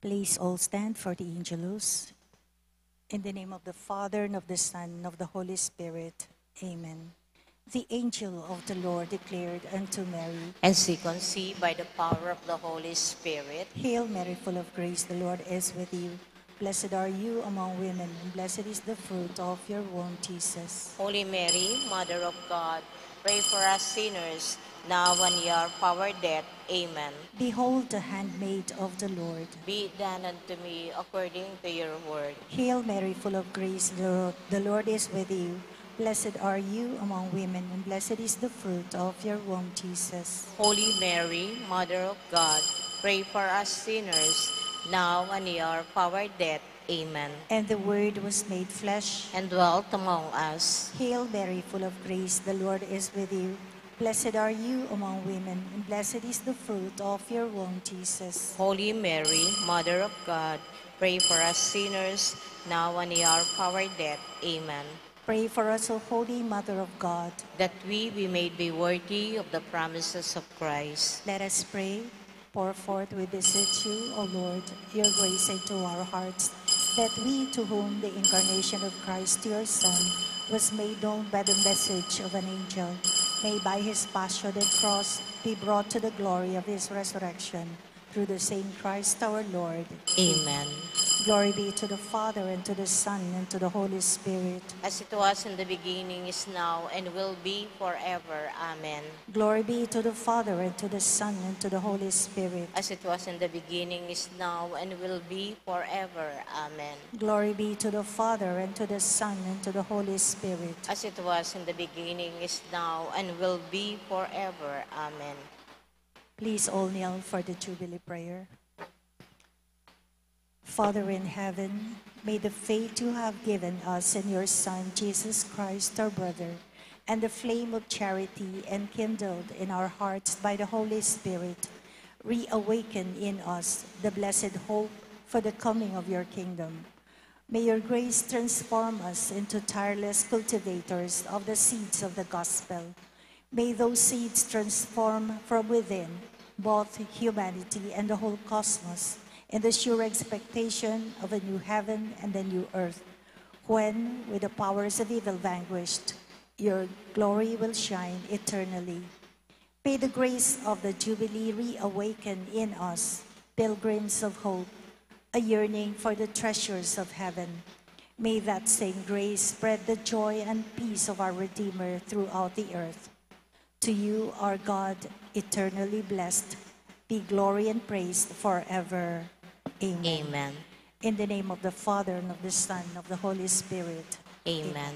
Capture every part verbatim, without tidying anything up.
Please all stand for the Angelus. In the name of the Father, and of the Son, and of the Holy Spirit. Amen. The angel of the Lord declared unto Mary, And she conceived by the power of the Holy Spirit. Hail Mary, full of grace, the Lord is with you. Blessed are you among women, and blessed is the fruit of your womb, Jesus. Holy Mary, Mother of God, pray for us sinners, now and in the hour of our death. Amen. Behold the handmaid of the Lord. Be it done unto me according to your word. Hail Mary, full of grace, the, the Lord is with you. Blessed are you among women, and blessed is the fruit of your womb, Jesus. Holy Mary, Mother of God, pray for us sinners, now and in the hour of our death. Amen. And the Word was made flesh. And dwelt among us. Hail Mary, full of grace, the Lord is with you. Blessed are you among women, and blessed is the fruit of your womb, Jesus. Holy Mary, Mother of God, pray for us sinners, now and in the hour of our death. Amen. Pray for us, O Holy Mother of God. That we, we may be worthy of the promises of Christ. Let us pray. Pour forth, we beseech you, O Lord, your grace into our hearts, that we, to whom the incarnation of Christ your Son was made known by the message of an angel, may by his passion and cross be brought to the glory of his resurrection. Through the same Christ our Lord. Amen. Glory be to the Father, and to the Son, and to the Holy Spirit. As it was in the beginning, is now, and will be forever. Amen. Glory be to the Father, and to the Son, and to the Holy Spirit. As it was in the beginning, is now, and will be forever. Amen. Glory be to the Father, and to the Son, and to the Holy Spirit. As it was in the beginning, is now, and will be forever. Amen. Please all kneel for the Jubilee prayer. Father in heaven, may the faith you have given us in your Son, Jesus Christ, our brother, and the flame of charity enkindled in our hearts by the Holy Spirit reawaken in us the blessed hope for the coming of your kingdom. May your grace transform us into tireless cultivators of the seeds of the gospel. May those seeds transform from within both humanity and the whole cosmos in the sure expectation of a new heaven and a new earth, when, with the powers of evil vanquished, your glory will shine eternally. May the grace of the Jubilee reawaken in us, pilgrims of hope, a yearning for the treasures of heaven. May that same grace spread the joy and peace of our Redeemer throughout the earth. To you, our God, eternally blessed, be glory and praise forever. Amen. Amen. In the name of the Father, and of the Son, and of the Holy Spirit. Amen.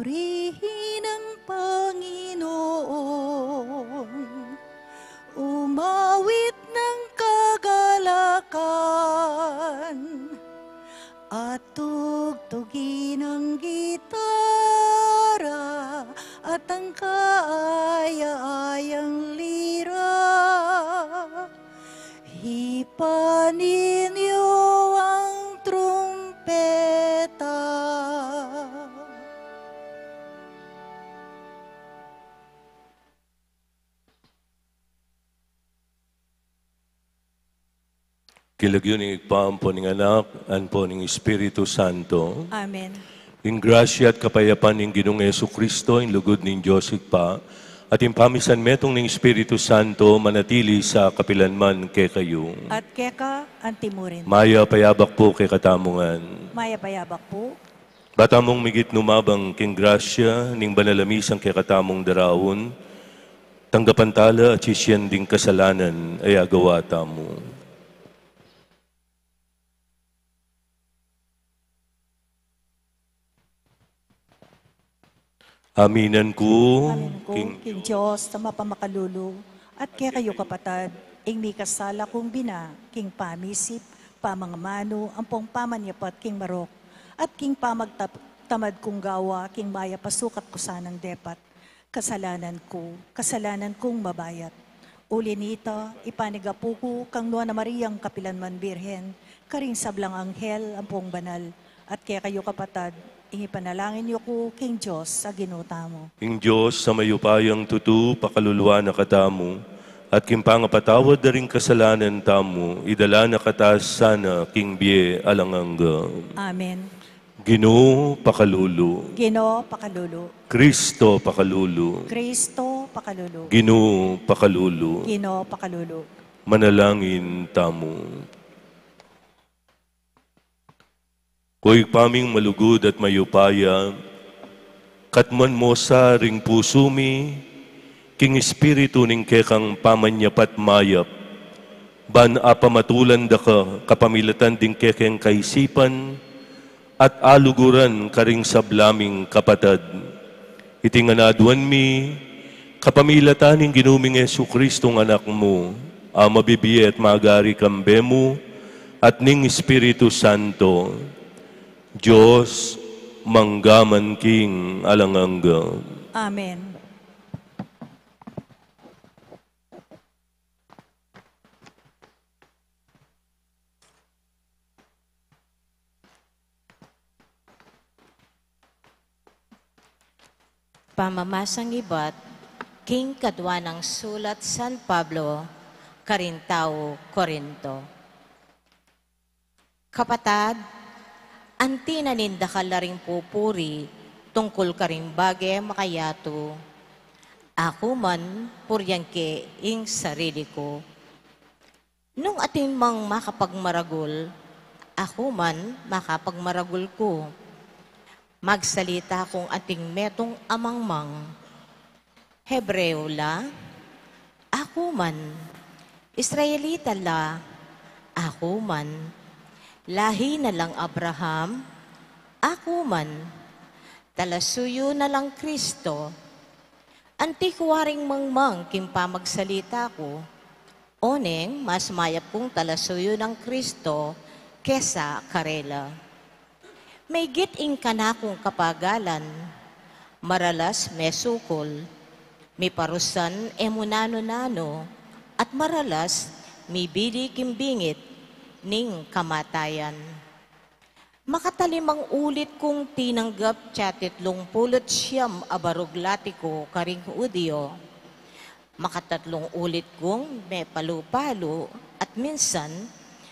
Purihin ang Panginoon, umawit ng kagalakan, at tugtugin ang gitara at ang kaaya-ayang lira. Hipan ninyo ang trumpeta. King lagyu ning Ibpa, ampo ning Anak, ampo ning Espiritu Santo. Amen. Ing grasya at kapayapan ning Ginung Jesucristo, ing lugud ning Dios Ibpa, at ing pamisanmetung ning Espiritu Santo, manatili sa kapilan man kekayu. At keka antimurin. Mayap a yabak pu kekatamu ngan. Mayap a yabak pu. Ba tamung migit numabang king grasya ning banal a misang kekatamung daraun, tanggapan tala at sisian ding kasalanan a agawa tamu. Aminan ku, Aminan ku king king Dios a mapamakalulu, at kekayu kapatad, ing mikasala kung bina, king pamisip, pamangamanu, ampong pamanyapat king marok, at king pamagtamad kung gawa king mayap a sukat ku sanang depat. Kasalanan ku, kasalanan kung mabayat. Uli nita, ipanigapu ku kang Nuan a Mariang kapilan man Birhen, karing sablang anghel ampong banal, at kekayu kapatad, ing ipanalangin yu ku king Dios a Ginu tamu. Ing Dios a mayupayang tutu, pakaluluan na katamu, at king pangapatawad da ring kasalanan tamu, idala na kata sana king bie alang angga. Amen. Ginu, pakalulu. Ginu, pakalulu. Kristo, pakalulu. Kristo, pakalulu. Ginu, pakalulu. Ginu, pakalulu. Manalangin tamu. O Ibpa ming malugud at mayupaya, katmuan mu sa ring pusu mi king espiritu ning kekang pamanyapat mayap, ban apamatulan da ka kapamilatan ding kekeng kaisipan, at aluguran karing sabla ming kapatad. Iti ngan aduan mi, kapamilatan ning Ginu ming Jesucristo a Anak mu, a mabibie at magari kambe mu, at ning Espiritu Santo, Dios, mangga man king alang angga. Amen. Pamamasang ibat king kadua nang sulat San Pablo karing tau Corinto. Kapatad, anti na ning dakal a ring pupuri tungkul karing bage makayatu, aku man purian ke ing sarili ku. Nung atin mang makapagmaragul, aku man makapagmaragul ku. Magsalita kung atin metung a mangmang. Hebreo la, aku man. Israelita la, aku man. Lahi na lang Abraham, aku man. Talasuyu na lang Kristo. Anti ku waring mangmang king pamagsalita ku, oneng mas mayap kung talasuyu nang Kristo kesa karela. Maygit ing kanakung kapagalan, maralas mesukul, miparusan e mu nanu-nanu, at maralas mibili king bingit ning kamatayan. Makatalimang ulit kung tinanggap ya titlung pulu't siyam a barug lati ku karing Judio. Makatatlung ulit kung mepalu-palu at minsan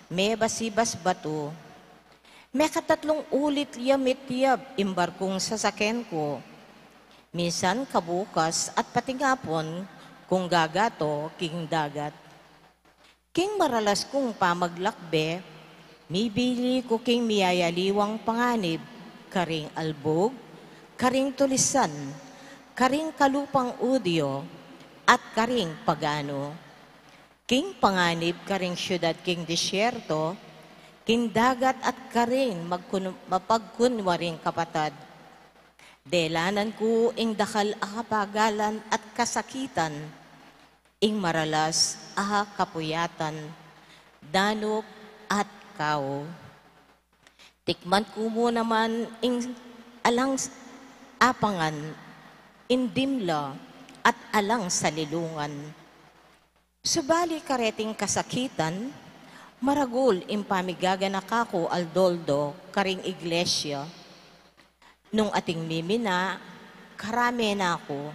mebasibas batu. Mekatatlung ulit ya mityab ing barkung sasaken ku. Minsan kabukas at patingapun kung gagato king dagat. King maralas kung pamaglakbe, mibili ku king miyayaliwang panganib, karing albug, karing tulisan, karing kalupang Judio, at karing paganu. King panganib karing syudad king disyerto, king dagat at karing magkun-, mapagkunwaring kapatad. Delanan ku ing dakal a kapagalan at kasakitan, ing maralas a kapuyatan, danup at kau. Tikman ku mu naman ing alang s-, apangan, ing dimla at alang salilungan. Subali kareting kasakitan, maragul ing pamigaganaka ku aldo-aldo karing iglesia. Nung ating mimina, karame na ku,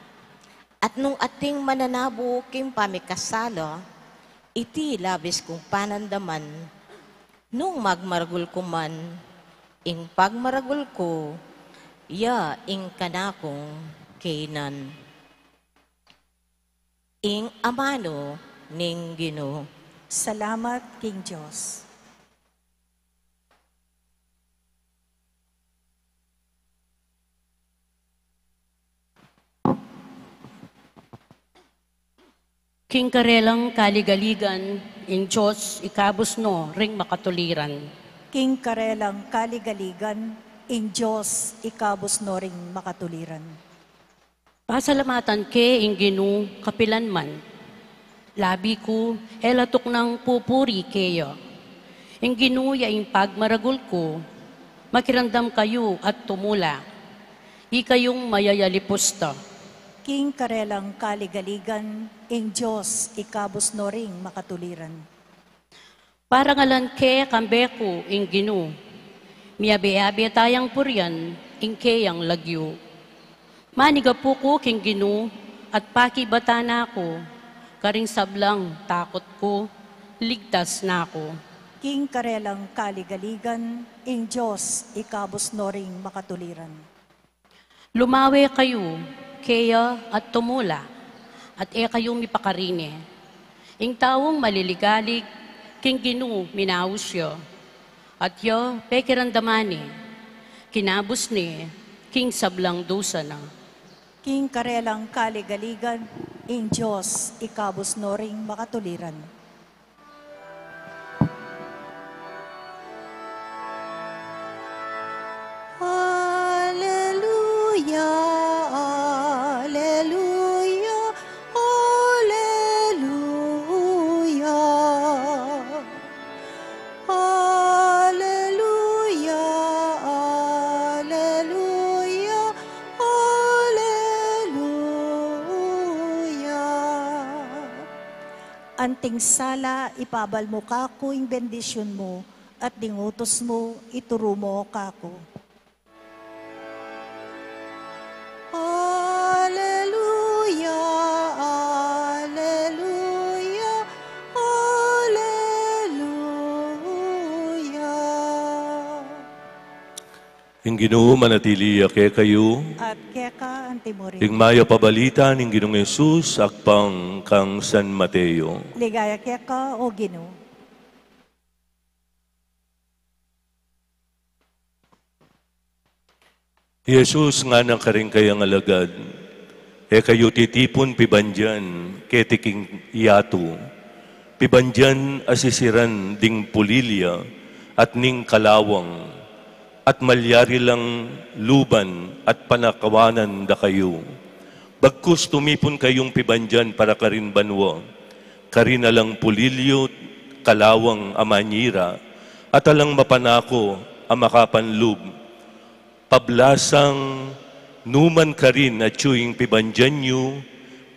at nung ating mananabu king pamikasala, iti labis kung panandaman. Nung magmaragul ku man, ing pagmaragul ku, ya ing kanakung kainan. Ing amanu ning Ginu. Salamat king Dios. King karelang kaligaligan, ing Dios ikabus no ring makatuliran. King karelang kaligaligan, ing Dios ikabus no ring makatuliran. Pasalamatan ke ing Ginu kapilan man. Labi ku, e la tuknang pupuri keya. Ing Ginu ya ing pagmaragul ku, makiramdam kayu at tumula. Ikayung mayayalipusta. King karelang kaligaligan, ing Dios ikabus no ring makatuliran. Parangalan ke kambe ku ing Ginu, miyabe-abe tayang purian ing keyang lagyu. Manigapu ku king Ginu at pakibatan na ku, karing sablang takut ku, ligtas na ku. King karelang kaligaligan, ing Dios ikabus no ring makatuliran. Lumawe kayu keya at tumula, at e kayu mipakarine. Ing taung maliligalig, king Ginu minaus ya, at ya pekiramdaman ne, kinabus ne king sablang dusa na. King karelang kaligaligan, ing Dios ikabus no ring makatuliran. Aleluya, aleluya, aleluya. Aleluya, aleluya, aleluya. Anting sala, ipabal mu kaku ing bendisyun mu, at ding utus mu, ituru mu kaku. Aleluya, aleluya, aleluya. Ing Ginu manatili ya kekayu. At keka antimurin. Ing mayap a balita ning Ginung Jesus agpang kang San Mateo. Ligaya keka, O Ginu. I Jesus ngana karing kayang alagad, e kayu titipun pibandian keti king yatu, pibandian a sisiran ding pulilya at ning kalawang, at malyari lang luban at panakawanan da kayu. Bagkus tumipun kayung pibandian para karin banua, karin alang pulilyu, kalawang a manyira, at alang mapanako a makapanlub. Pablasang numan karin atyu ing pibandian yu,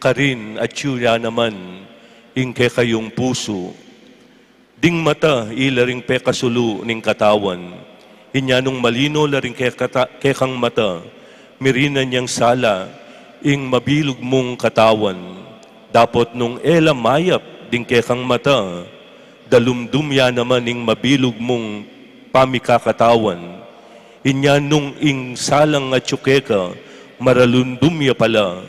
karin atyu ya naman ing kekayung pusu. Ding mata ila ring pekasulu ning katawan. Inya nung malino la ring kekata-, kekang mata, mirinan yang sala ing mabilug mung katawan. Dapot nung e la mayap ding kekang mata, dalumdum ya naman ing mabilug mung pamikakatawan. Inya nung ing salang atyu keka, maralumdum ya pala,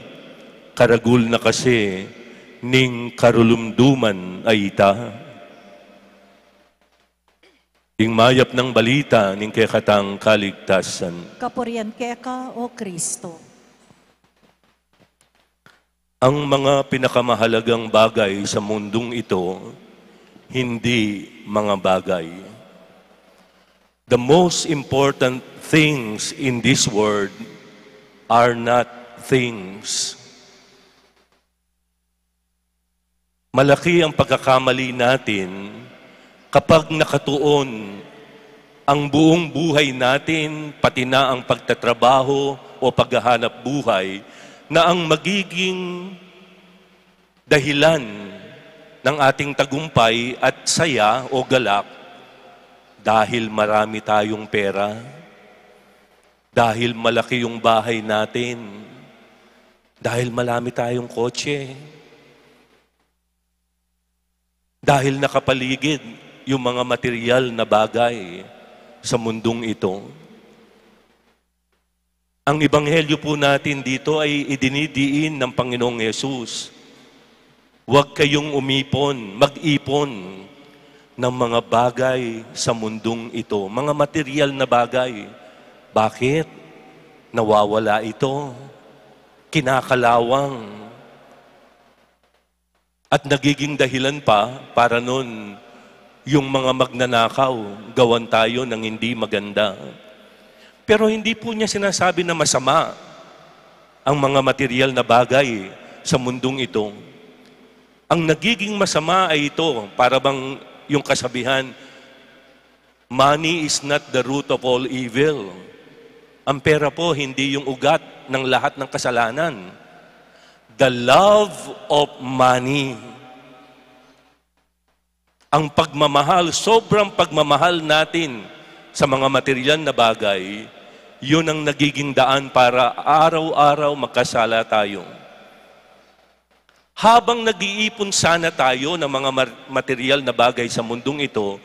karagul na kasi ning karulumduman a ita. Ing mayap nang balita ning kekatang kaligtasan. Kapurian keka, O Kristo. Ang mga pinakamahalagang bagay sa mundong ito, hindi mga bagay. The most important things in this world are not things. Malaki ang pagkakamali natin kapag nakatuon ang buong buhay natin, pati na ang pagtatrabaho o paghahanap buhay, na ang magiging dahilan ng ating tagumpay at saya o galak dahil marami tayong pera, dahil malaki yung bahay natin, dahil marami tayong kotse, dahil nakapaligid yung mga material na bagay sa mundong ito. Ang ebanghelyo po natin dito ay idinidiin ng Panginoong Yesus. Huwag kayong umipon, mag-ipon ng mga bagay sa mundong ito, mga material na bagay. Bakit? Nawawala ito. Kinakalawang. At nagiging dahilan pa para nun yung mga magnanakaw, gawan tayo ng hindi maganda. Pero hindi po niya sinasabi na masama ang mga material na bagay sa mundong ito. Ang nagiging masama ay ito, para bang yung kasabihan, "Money is not the root of all evil." Ang pera po, hindi yung ugat ng lahat ng kasalanan. The love of money. Ang pagmamahal, sobrang pagmamahal natin sa mga material na bagay, yun ang nagiging daan para araw-araw magkasala tayo. Habang nag-iipon sana tayo ng mga mar-, material na bagay sa mundong ito,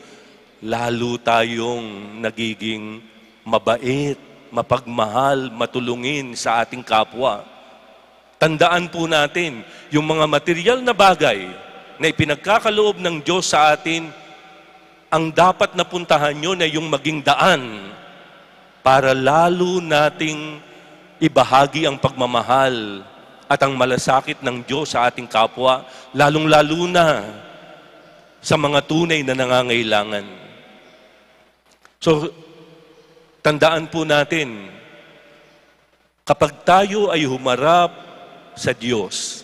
lalo tayong nagiging mabait, mapagmahal, matulungin sa ating kapwa. Tandaan po natin, yung mga material na bagay na ipinagkakaloob ng Diyos sa atin, ang dapat napuntahan nyo na yung maging daan para lalo nating ibahagi ang pagmamahal at ang malasakit ng Diyos sa ating kapwa, lalong-lalo na sa mga tunay na nangangailangan. So, tandaan po natin, kapag tayo ay humarap sa Diyos,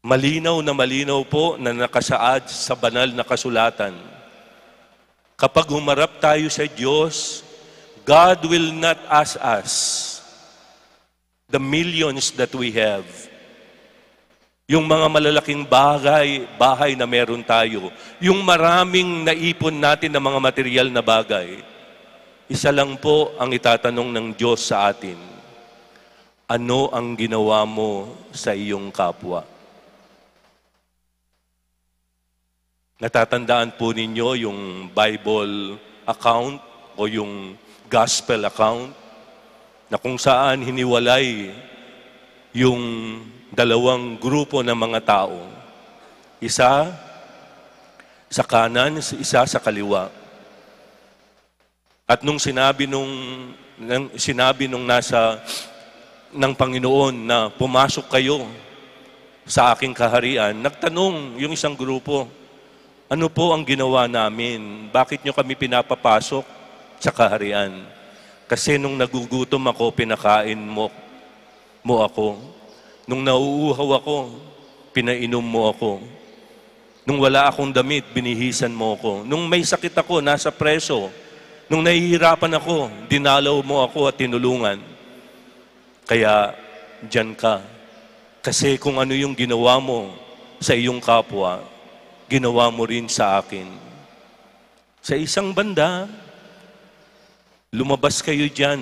malinaw na malinaw po na nakasaad sa banal na kasulatan. Kapag humarap tayo sa Diyos, God will not ask us the millions that we have. Yung mga malalaking bagay, bahay na meron tayo, yung maraming naipon natin na mga material na bagay, isa lang po ang itatanong ng Diyos sa atin, "Ano ang ginawa mo sa iyong kapwa?" Natatandaan po ninyo yung Bible account o yung gospel account na kung saan hiniwalay yung dalawang grupo ng mga tao. Isa sa kanan, isa sa kaliwa. At nung sinabi nung, nang, sinabi nung nasa, ng Panginoon na, "Pumasok kayo sa aking kaharian," nagtanong yung isang grupo, "Ano po ang ginawa namin? Bakit nyo kami pinapapasok sa kaharian? Kasi nung nagugutom ako, pinakain mo, mo ako. Nung nauuhaw ako, pinainom mo ako. Nung wala akong damit, binihisan mo ako. Nung may sakit ako, nasa preso. Nung nahihirapan ako, dinalaw mo ako at tinulungan. Kaya diyan ka. Kasi kung ano yung ginawa mo sa iyong kapwa, ginawa mo rin sa akin." Sa isang banda, "Lumabas kayo diyan.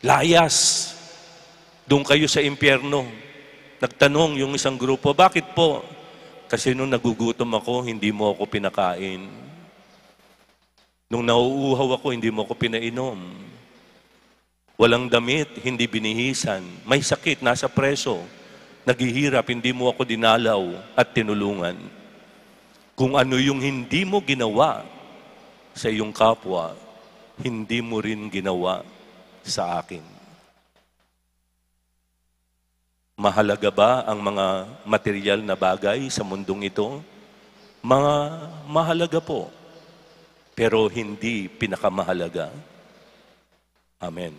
Layas. Doon kayo sa impyerno." Nagtanong yung isang grupo, "Bakit po?" "Kasi nung nagugutom ako, hindi mo ako pinakain. Nung nauuhaw ako, hindi mo ako pinainom. Walang damit, hindi binihisan. May sakit, nasa preso. Naghihirap, hindi mo ako dinalaw at tinulungan. Kung ano yung hindi mo ginawa sa iyong kapwa, hindi mo rin ginawa sa akin." Mahalaga ba ang mga material na bagay sa mundong ito? Mga mahalaga po, pero hindi pinakamahalaga. Amen.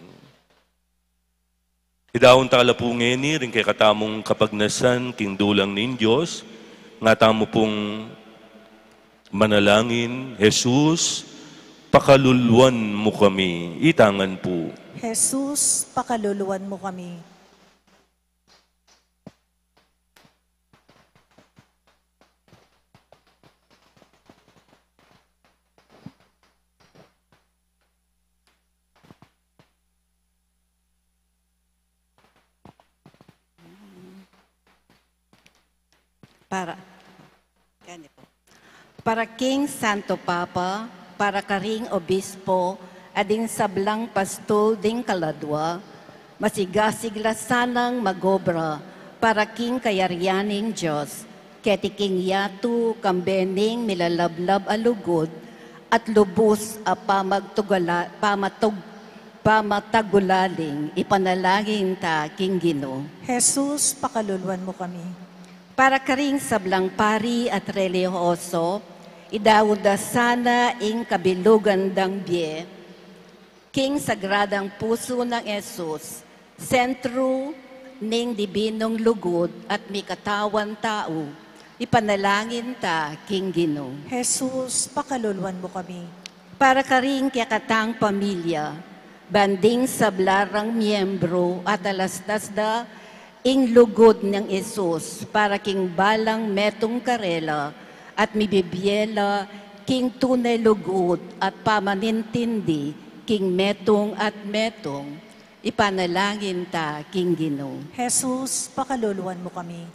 Idaun tala pu ngeni ring kekatamung kapagnasan king dulang ning Dios, nga tamu pung manalangin: Jesus, pakaluluan mu kami. Itangan pu. Jesus, pakaluluan mu kami. Para, gani po. Para king Santo Papa, para karing obispo, at ding sablang pastul ding kaladwa, masigasig la sanang magobra para king kayarian ning Dios, keti king yatu, kambe ning milalablab a lugud, at lubus a pamagtugala-, pamatug-, pamatagulaling. Ipanalangin ta king Ginu. Jesus, pakaluluan mu kami. Para karing sablang pari at relihiyoso, idaun da sana ing kabilugan dang bie king sagradang pusu nang Jesus, sentru ning dibinung lugud at mikatawan tau, ipanalangin ta king Ginu. Jesus, pakaluluan mu kami. Para karing kekatang pamilya, ban ding sabla rang miyembru atalastas da ing lugud nang Jesus para king balang metung karela, at mibibie la king tune lugud at pamanintindi king metung at metung, ipanalangin ta king Ginu. Jesus, pakaluluan mu kami.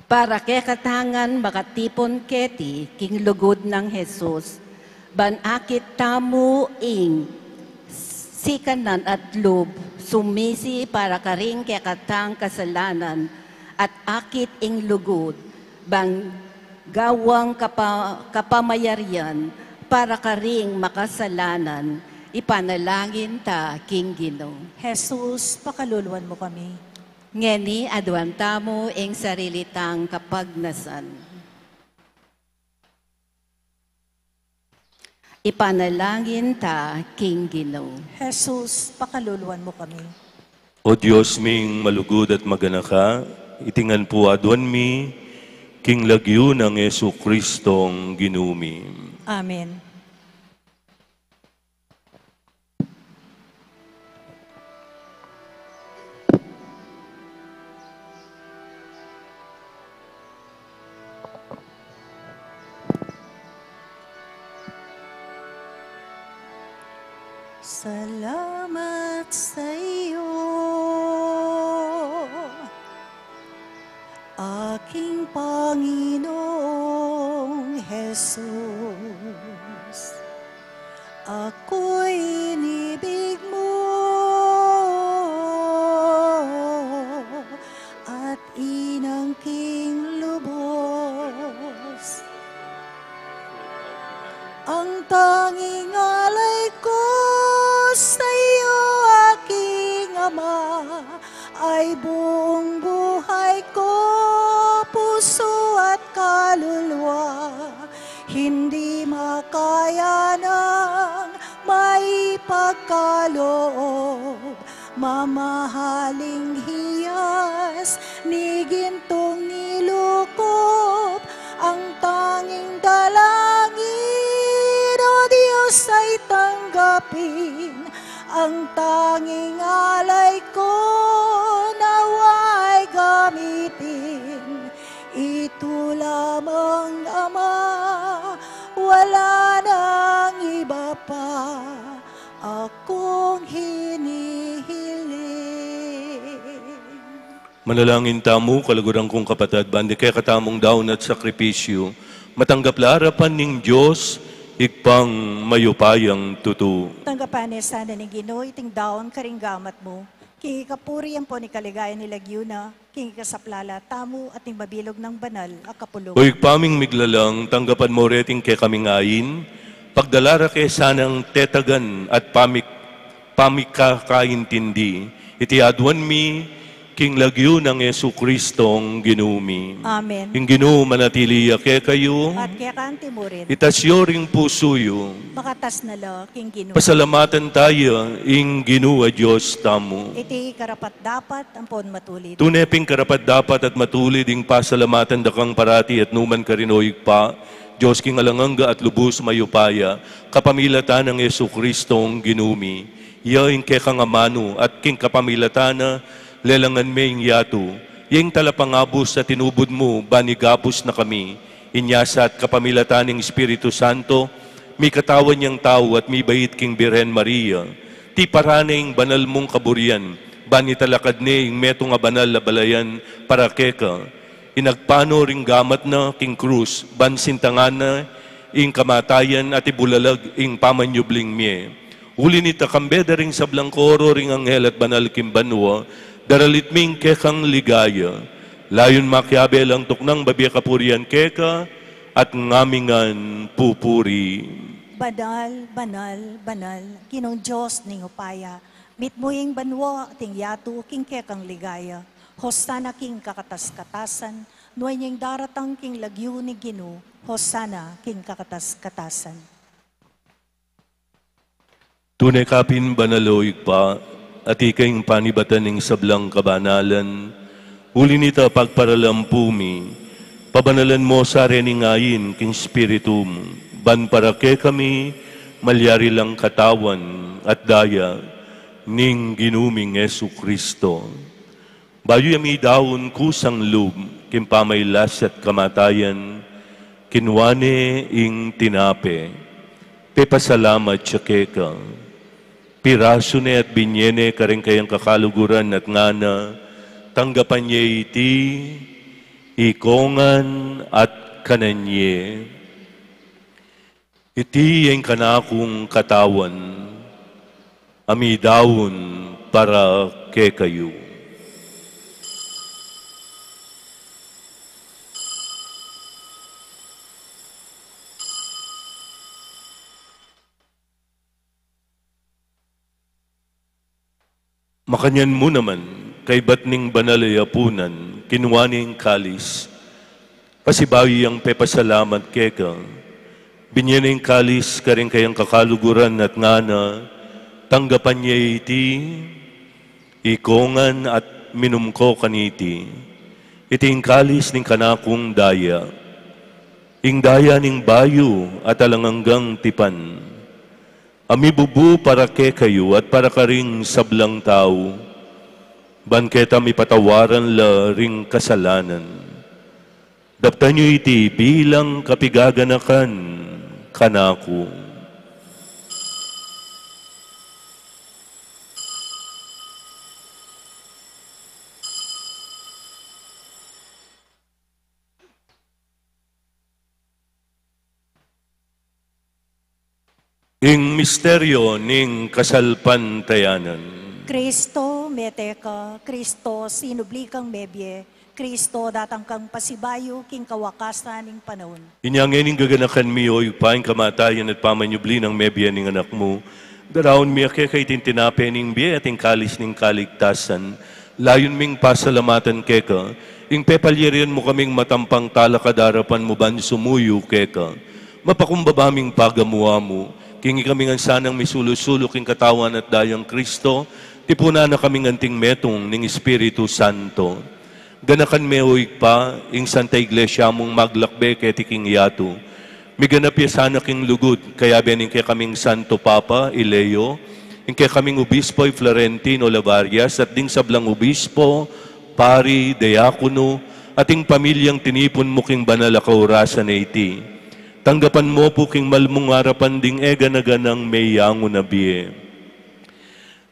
Para kekatang ngan makatipun keti king lugud nang Jesus, ban akit tamu ing sikanan at lub sumisi para karing kekatang kasalanan, at akit ing lugud ban gawang kapa-, kapamayarian para karing makasalanan, ipanalangin ta king Ginu. Jesus, pakaluluan mu kami. Ngeni aduan tamu ing sarili tang kapagnasan. Ipanalangin ta king Ginu. Jesus, pakaluluan mu kami. O Dios ming malugud at maganaka, iti ngan pu aduan mi king lagyu nang Jesu Kristong Ginu mi. Amen. Salamat sa iyo, aking Panginoong Jesus. Ako'y inibig mo at inangking lubos. Ang tanging alay ko sa iyo, aking Ama, ay buong buhay ko, puso at kaluluwa, hindi makaya ng maipagkaloob. Mamahaling hiyas ni gintong nilukob, ang tanging dalangin, O Diyos, ay tanggapin. Ang tanging alay ko nawa ay gamitin. Ito lamang, Ama, wala nang iba pa akong hinihiling. Manalangin tamu, kaluguran kung kapatad, ban ding kekatamung daun at sakripisyu, matanggap la arapan ning Dios, Ibpang mayupayang tutu. Tanggapan na sana ning Ginu iting daun karing gamat mu, king ikapuri ampon ikaligaya ning lagyu na, king ikasaplala tamu at ning mabilug nang banal a kapulungan. O Ibpa ming miglalang, tanggapan mu reting kekaming ain, pagdala ra ke sanang tetagan at pamik-, pamikakaintindi, iti aduan mi King lagyu nang Jesucristong Ginu mi. Amen. Ing Ginu manatili ya kekayu. At keka antimurin. Itas yu ring pusu yu. Makatas na la king Ginu. Pasalamatan taya ing Ginu a Dios tamu. Iti karapat-dapat ampon matulid. Tune pin karapat-dapat at matulid ing pasalamatan da kang parati at numan karin, o Ibpa, Dios king alang angga at lubus mayupaya, kapamilatan nang Jesucristong Ginu mi. Iya ing kekang amanu at king kapamilatan na lelangan me ing yatu. Iya ing talapangabus a tinubud mu ban igabus na kami. Inya sa at kapamilatan ning Espiritu Santo, mikatawan yang tau at mibait king Birhen Maria. Tiparan ne ing banal mung kaburian, ban italakad ne ing metung a banal a balayan para keka. Inagpanu ring gamat na king krus, ban sintangan na ing kamatayan at ibulalag ing pamanyubling mie. Uli nita, kambe da ring sablang koro ring anghel at banal king banua, daralit mi ing kekang ligaya. Layun makiabe lang tuknang babie kapurian keka, at ngamingan pupuri. Banal, banal, banal, Ginung Dios ning upaya, mitmu ing banua at ing yatu king kekang ligaya. Hosana king kakatas-katasan, nuan ya ing daratang king lagyu ning Ginu. Hosana king kakatas-katasan. Tune ka pin banal, o Ibpa, at ika ing panibatan ning sablang kabanalan. Uli nita, pagparalampu mi, pabanalan mo sa rening ain king Espiritu mu, ban para kekami malyari lang katawan at daya ning Ginu ming Jesucristo. Bayu ya midaun kusang lub king pamailas at kamatayan, kinua ne ing tinape, pepasalamat ya keka, pirasu ne at binye ne karing kayang kakaluguran at ngana, tanggapan ye iti, ikongan at kanan ye. Iti ing kanakung katawan, a midaun para kekayu. Makanyan mu naman, kaybat ning banal a yapunan, kinua ne ing kalis, pasibayu yang pepasalamat keka, binye ne ing kalis karing kayang kakaluguran at ngana, tanggapan ye iti, ikongan at minum ko kaniti. Iti ing kalis ning kanakung daya, ing daya ning bayu at alang anggang tipan, a mibubu para kekayu at para karing sablang tau, ban keta mipatawaran la ring kasalanan. Daptan yu iti bilang kapigaganakan kanaku. Ing misteryo ning kasalpantayanan. Kristo, mete ka. Kristo, sinubli kang mebie. Kristo, datang kang pasibayu king kawakasan ning panaun. Inya ngeni gaganakan mi, o Ibpa, ing kamatayan at pamanyubli nang mebie ning Anak mu. Daraun mi keka iting tinape ning bie at ing kalis ning kaligtasan. Layun ming pasalamatan keka ing pepalyarian mu kaming matampang talakad arapan mu ban sumuyu keka. Mapakumbaba ming pagamu-amu king ikami ngan sanang misulu-sulu king katawan at dayang Kristo, tipunan na kaming anting metung ning Espiritu Santo. Ganakan me, o Ibpa, ing Santa Iglesia mung maglakbe keti king yatu. Miganap ya sana king lugud, kayabe ning kekaming Santo Papa, i Leo, ing kekaming Obispo, i Florentino Lavarias, at ding sablang obispo, pari, diakono, at ing pamilyang tinipun mu king banal a kaurasan a iti. Tanggapan mo pu king malmung arapan ding e gana-ganang meyangu na bie.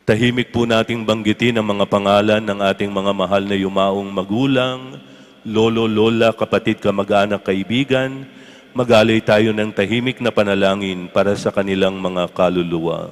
Tahimik po nating banggitin ang mga pangalan ng ating mga mahal na yumaong magulang, lolo, lola, kapatid, kamag-anak, kaibigan. Mag-alay tayo ng tahimik na panalangin para sa kanilang mga kaluluwa.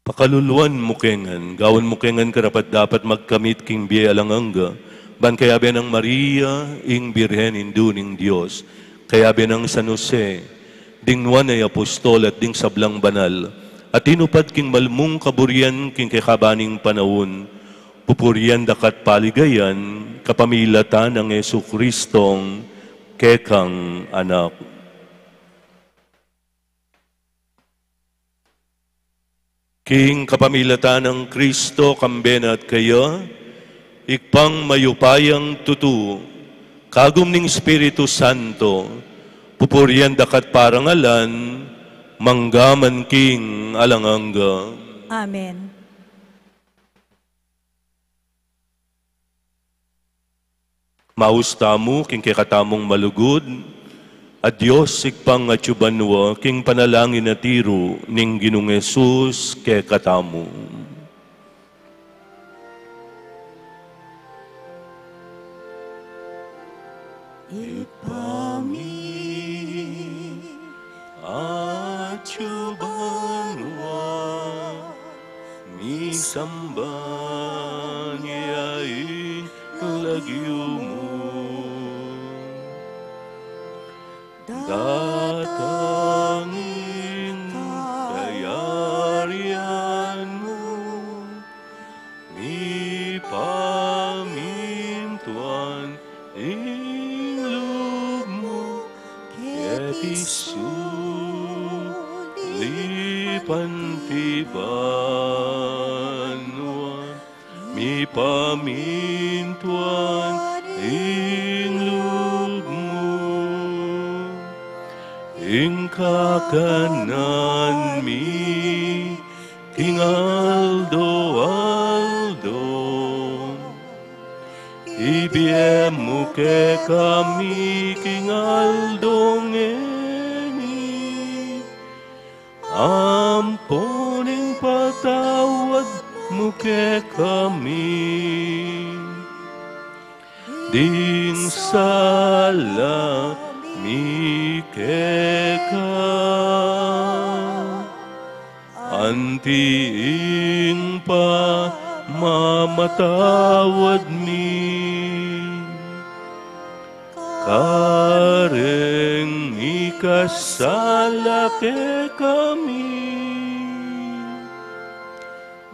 Pakaluluan mu ke ngan, gawan mu ke ngan karapat-dapat magkamit king bie alang angga, ban kayabe nang Maria, ing Birhen Indu ning Dios, kayabe nang San Jose, ding nuan a apostol at ding sablang banal, a tinupad king malmung kaburian king kekaban ning panaun, pupurian da ka't paligayan, kapamilatan nang Jesucristong kekang Anak. King kapamilatan nang Kristo, kambe na at keya, Ibpang mayupayang tutu, kagum ning Espiritu Santo, pupurian da ka't parangalan, mangga man king alang angga. Amen. Maus tamu king kekatamung malugud a Dios, Ibpang atsu banua, king panalangin a tiru ning Ginung Jesus kekatamu. Ibpa mi atsu banua, misamban ya ing lagyu mu. Datang ing kayarian mu, mipamintuan ing lub mu, keti sulip anti banua, mipamintuan ing lub mu. Ing kakanan mi king aldo-aldo, ibie mu kekami king aldo ngeni, ampon ing patawad mu kekami ding sala mi keka, anti ing pamamatawad mi kareng mikasala kekami.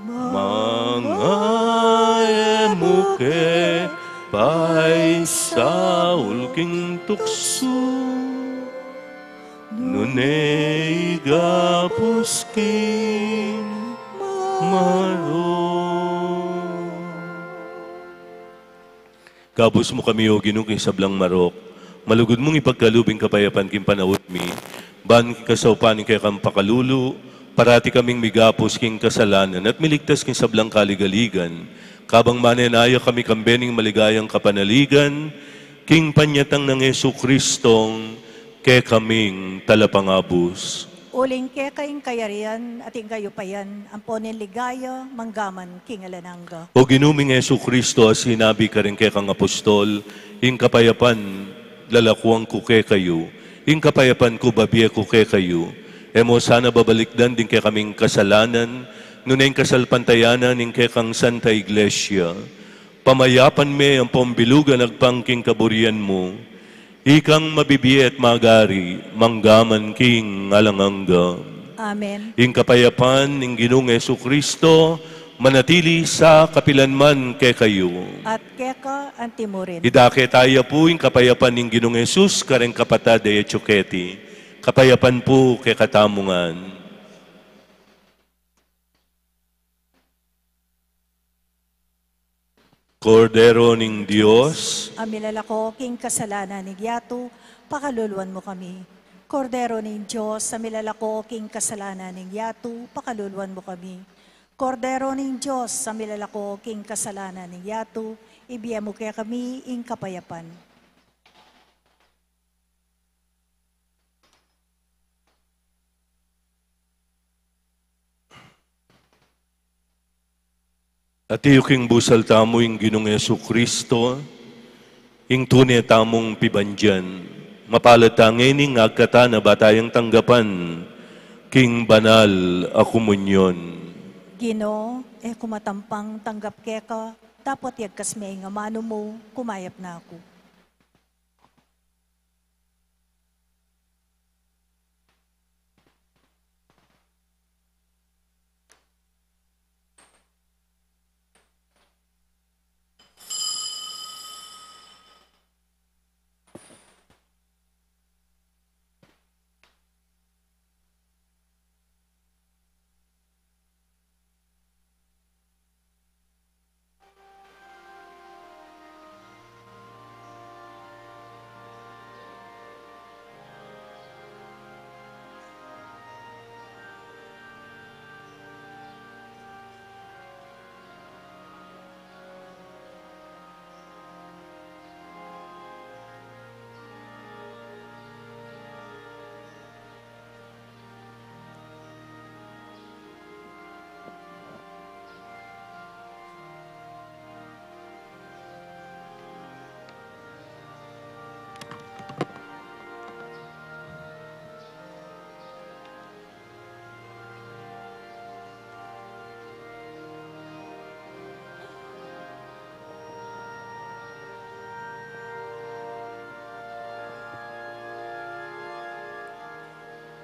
Manga e mu ke paisaul king tuksu, nune igapus king marok. Gabus mu kami, O Ginu, king sablang marok. Malugud mung ipagkalub ing kapayapan king panaun mi, ban king kasaupan ning kekang pakalulu, parati kaming migapus king kasalanan at miligtas king sablang kaligaligan, kabang manenaya kami kambe ning maligayang kapanaligan, king panyatang nang Jesucristong kekaming Talapangabus. Uling keka ing kayarian at ing kayupayan, ampon ing ligaya, manggaman king alang angga. O Ginu ming Jesucristo, a sinabi karing kekang apostol, ing kapayapan lalakuan ku kekayu, ing kapayapan ku babie ku kekayu. E mu sana babalikdan ding kekaming kasalanan, nune ing kasalpantayanan ning kekang Santa Iglesia, pamayapan me ampon bilugan agpang king kaburian mu. Ikang mabibie at magari, manggaman king alang angga. Amen. Ing kapayapan ning Ginung Jesucristo, manatili sa kapilan man kekayu. At keka antimurin. Idake taya pu ing kapayapan ning Ginung Jesus, kareng kapatad a atsu keti. Kapayapan pu kekatamu ngan. Kordero ning Dios, a milalako king kasalanan ning yatu, pakaluluan mu kami. Kordero ning Dios, a milalako king kasalanan ning yatu, pakaluluan mu kami. Kordero ning Dios, a milalako king kasalanan ning yatu, ibie mu kekami ing kapayapan. Atiu king busal tamu ing Ginung Jesucristo, ing tune tamung pibandian. Mapalad ta ngening agkatan a ba tayang tanggapan king banal a komunyon. Ginu, e ku matampang tanggap keka, dapot yagkas me ing amanu mu, kumayap na ku.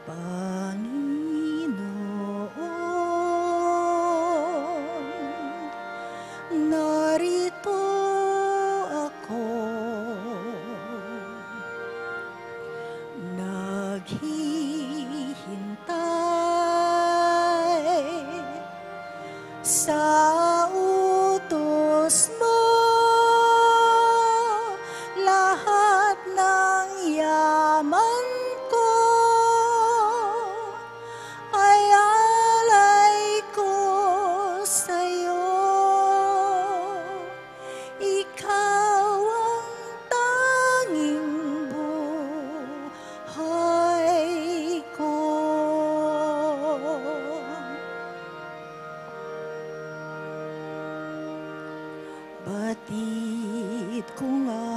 Panginoon, narito ako, naghihintay sa utos mo. Lahat ng yaman ko ay alay ko sa'yo. Ikaw ang tanging buhay ko. Batid ko nga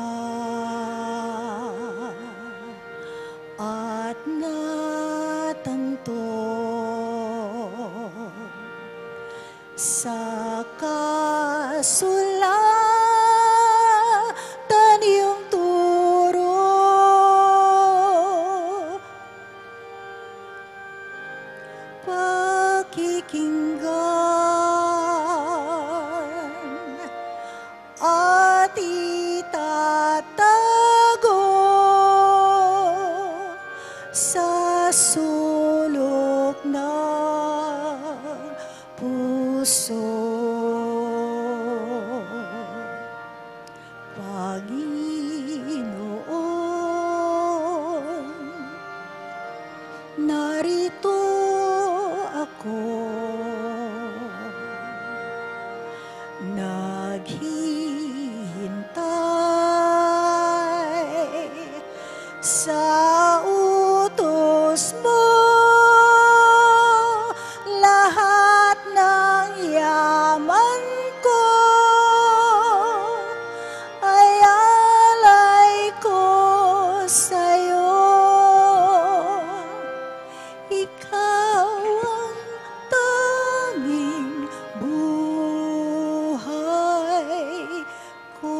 at natanto sa kasulatan yung turo, pakikinggan at itatago sa sulok ng puso. Panginoon, narito ako, naghihintay sa utos mo. Lahat ng yaman ko ay alay ko sa'yo. Ikaw ang tanging buhay ko.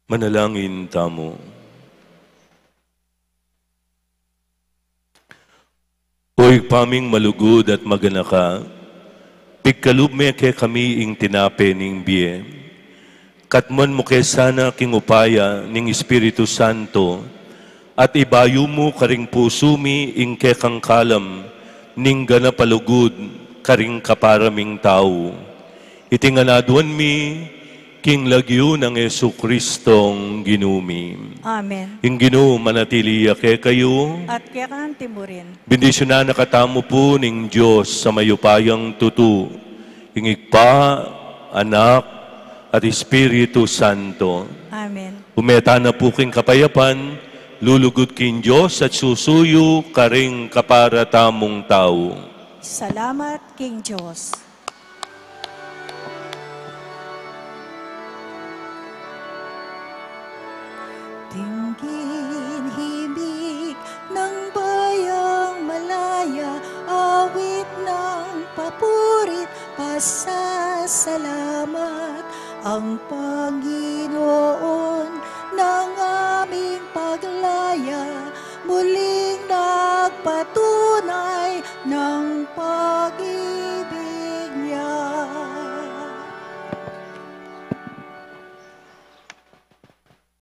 Manalangin tamu. O Ibpa ming malugud at maganaka, pigkalub me kekami ing tinape ning bie. Katmuan mu ke sana king upaya ning Espiritu Santo, at ibayu mu karing pusu mi ing kekang kalam ning ganap a lugud karing kapara ming tau. Iti ngan aduan mi king lagyu nang Jesucristong Ginu mi. Amen. Ing Ginu manatili ya kekayu. At keka naman murin. Bendisyunan na katamu pu ning Dios a mayupayang tutu, ing Ibpa, Anak, at Espiritu Santo. Amen. Ume tana pu king kapayapan, lulugud king Dios at susuyu karing kapara tamung tau. Salamat king Dios. Tinggin himi Pasasalamat ang Panginoon ng aming paglaya, muling nagpatunay ng pag